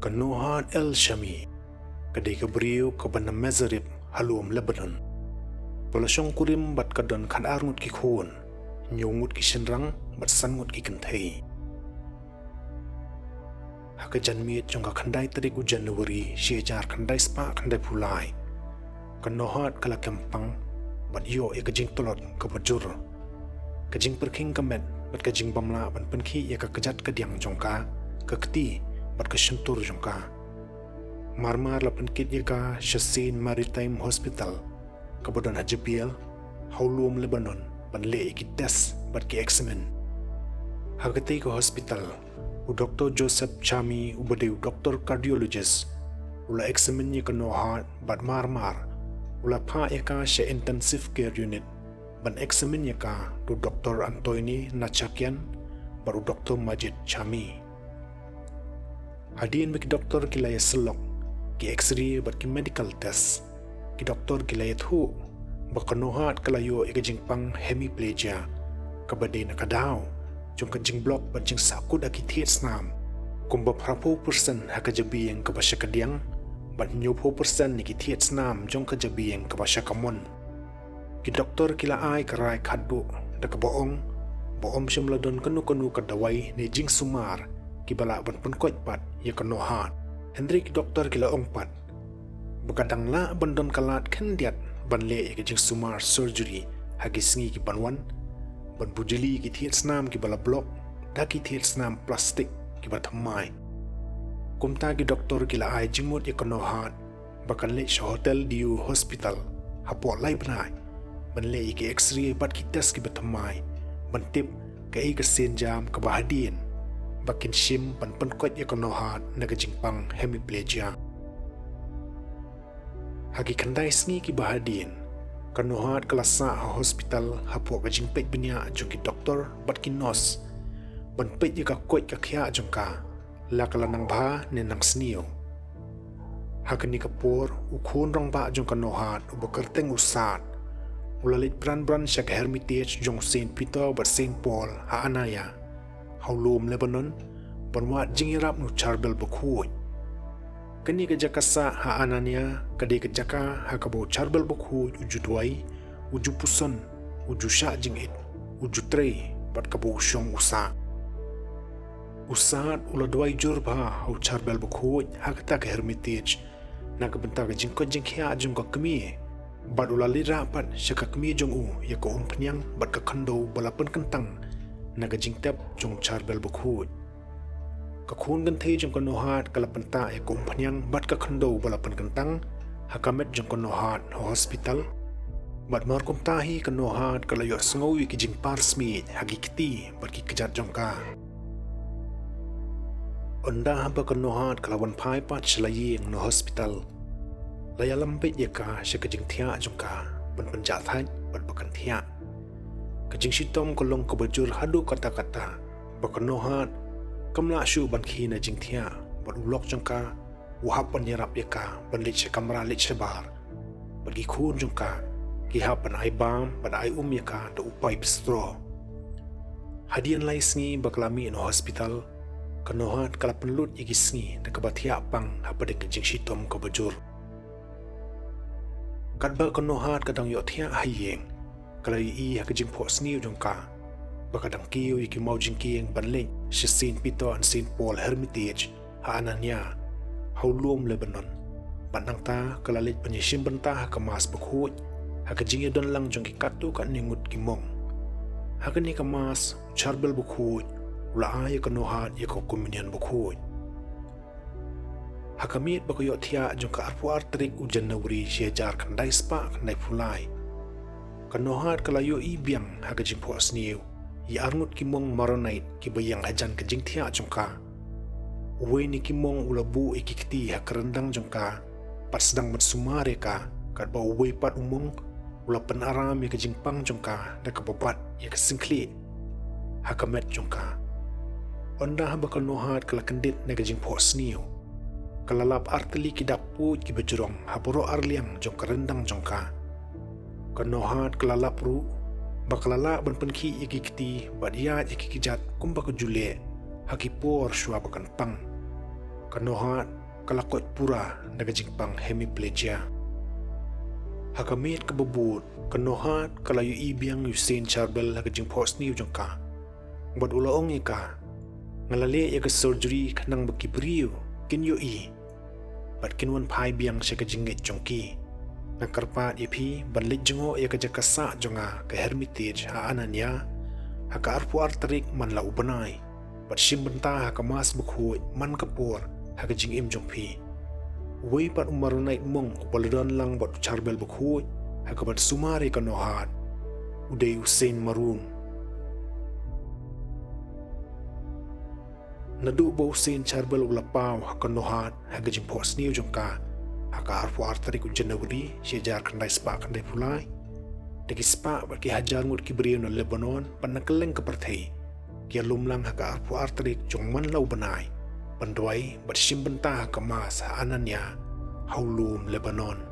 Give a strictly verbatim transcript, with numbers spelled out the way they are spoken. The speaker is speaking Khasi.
Ka Nohat El Shami ka dei ka briew kaba na Mazarib ha lum Lebanon. Ba la shong kurim bad ka don khatar ngut ki khun, hynñiew ngut ki shynrang bad san ngut ki kynthei. Ha ka janmiet jong ka khyndai tarik u January shi hajar khyndai spah khyndaiphew lai, ka Nohat ka la kem pang bad ïoh ïa ka jingtlot kaba jur. Ka jingpyrkhing ka met bad ka jingbym lah ban pynkhih ïa ka kjat kadiang jong ka, ka kti bad ka shyntur jong ka. Mar mar la pynkit ïa ka sha Saint Maritime Hospital kaba don ha Jabalia, ha u lum Lebanon, ban leh ïa ki test bad ki eksamin. Ha katei ka hospital, u Doktor Joseph Shami uba dei u doktor cardiologist u la eksamin ïa ka Nohat bad mar mar u la phah ïa ka sha intensive care unit ban eksamin ïa ka da u Doktor Antoine Nachakian bad u Doktor Majid Shami. Hadien ba ki doktor ki la ïa syllok, ki x-ray bad ki medical test, ki doktor ki la ïathuh ba ka Nohat ka la ïoh ïa ka jingpang hemiplegia, kaba dei na ka daw jong ka jingblok bad jingsahkut ha ki thied snam, kumba phraphew persen ha ka jabieng kaba sha kadiang bad hynñiewphew persen na ki thied snam jong ka jabieng kaba sha kamon. Ki doktor ki la ai ka rai khatduh da kaba ong ba ym shym la don kano kano ka dawai ne jingsumar kiba lah ban pynkoit pat ïa ka Nohat. Hynrei ki doktor ki la ong pat ba ka dang lah ban don ka lad khyndiat ban leh ïa ka jingsumar surgery ha ki sngi ki ban wan, ban bujli ki thied snam kiba la blok da ki thied snam plastik kiba thymmai. Kumta ki doktor ki la ai jingmut ïa ka Nohat ba kan leit sha Hotel Dieu Hospital hapoh lai bnai ban leh ïa ki x-ray bad ki test kiba thymmai ban tip kaei ka sienjam kaba hadien ba kin shim ban pynkoit ïa ka Nohat na ka jingpang hemiplegia. Ha ki khyndai sngi kiba hadien, ka Nohat ka la sah ha hospital hapoh ka jingpeit bniah jong ki doktor bad ki nurse ban peit ïa ka koit ka khiah jong ka, la ka la nang bha ne nang sniew. Ha kane ka por, u khun rangbah jong ka Nohat uba kyrteng u Saad u la leit bran bran sha ka Hermitage jong Saint Peter bad Saint Paul ha Anania, ha u lum Lebanon, ban wad jingïarap na u Charbel Bakhuid. Kane ka jaka sah ha Anania ka dei ka jaka ha kaba u Charbel Bakhuid u ju duwai, u ju puson, u ju shah jingit, u ju trei bad kaba u shong u sah. U Saad u la duwai jur bha ha u Charbel Bakhuid ha kata ka Hermitage na ka bynta ka jingkoit jingkhiah jong ka kmie, bad u la leit rah pat sha ka kmie jong u ïa ka umphniang bad ka khyndew ba la pynkyntang na ka jingtep jong u Charbel Bakhuid. Ka khun kynthei jong ka Nohat ka la pyntah ïa ka umphniang bad ka khyndew ba la pynkyntang ha ka met jong ka Nohat ha hospital. Bad mar kumta hi ka Nohat ka la ïohsngew ïa ki jingpar smiej ha ki kti bad ki kjat jong ka. Ynda haba ka Nohat ka la wan phai pat sha la ïing na hospital, la ïalam beit ïa ka sha ka jingthiah jong ka ban pynjah thait bad ba kan thiah. Ka jingshitom ka long kaba jur haduh katta katta ba ka Nohat kam lah shuh ban khie na jingthiah bad u lok jong ka u hap ban ïarap ïa ka ban leit sha kamra leit shabar, bad ki khun jong ka ki hap ban ai bam bad ai um ïa ka da u paip straw. Hadien lai sngi ba ka la mih na hospital, ka Nohat ka la pynlut ïa ki sngi da kaba thiah pang hapdeng ka jingshitom kaba jur. Katba ka Nohat ka dang ïohthiah ha ïing, ka la ïohi ha ka jingphohsniew jong ka ba ka dang kiew ïa ki mawjingkieng ban leit sha Saint Peter and Saint Paul Hermitage ha Anania, ha u lum Lebanon. Bad nangta ka la leit ban ïashim bynta ha ka Mass bakhuid ha ka jingïadon lang jong ki katto katne ngut ki monk. Ha kane ka Mass, u Charbel bakhuid u la ai ïa ka Nohat ïa ka Communion bakhuid. Ha ka miet ba ka ïohthiah jong ka arphew ar tarik u January shi hajar khyndai spah khyndaiphew lai, ka Nohat ka la ïohi biang ha ka jingphohsniew ïa arngut ki monk Maronite kiba ïeng hajan ka jingthiah jong ka. Uwei na ki monk u la buh ïa ki kti ha ka ryndang jong ka bad sdang ban sumar ïa ka, katba uwei pat u monk u la pynaram ïa ka jingpang jong ka da kaba bat ïa ka syngkhlieh. Ha ka met jong ka, ynda haba ka Nohat ka la kyndit na ka jingphohsniew, ka la lap artylli ki dak puid kiba jrong ha baroh arliang jong ka ryndang jong ka. Ka Nohat ka la lap ruh ba ka la lah ban pynkhih ïa ki kti bad ïaid ïa ki kjat kumba ka ju leh ha ki por shuwa ba kan pang. Ka Nohad ka la koit pura na ka jingpang hemiplegia. Ha ka miet kaba bud, ka Nohad ka la ïohi biang ïa u Saint Charbel ha ka jingphohsniew jong ka. Bad u la ong ïa ka, nga la leh ïa ka surgery khnang ba ki briew kin ïohi bad kin wan phai biang sha ka jingngeit jong ki. Nga kyrpad ïa phi ban leit jngoh ïa ka jaka sah jong nga ka Hermitage ha Anania ha ka arphew ar tarik man la u bnai, bad shim bynta ha ka Mass bakhuid man ka por ha ka jingim jong phi. Uwei pat u Maronite monk uba la don lang bad u Charbel bakhuid ha kaban sumar ïa ka Nohad u dei u Saint Maroun. Naduh ba u Saint Charbel u la paw ha ka Nohad ha ka jingphohsniew jong ka ha ka arphew ar tarik u January shi hajar khyndai spah khyndai phew lai, da ki spah bad ki hajar ngut ki briew na Lebanon bad na kylleng ka pyrthei ki ïalum lang ha ka arphew ar tarik jong man la u bnai ban duwai bad shim bynta ha ka Mass ha Anania ha u lum Lebanon.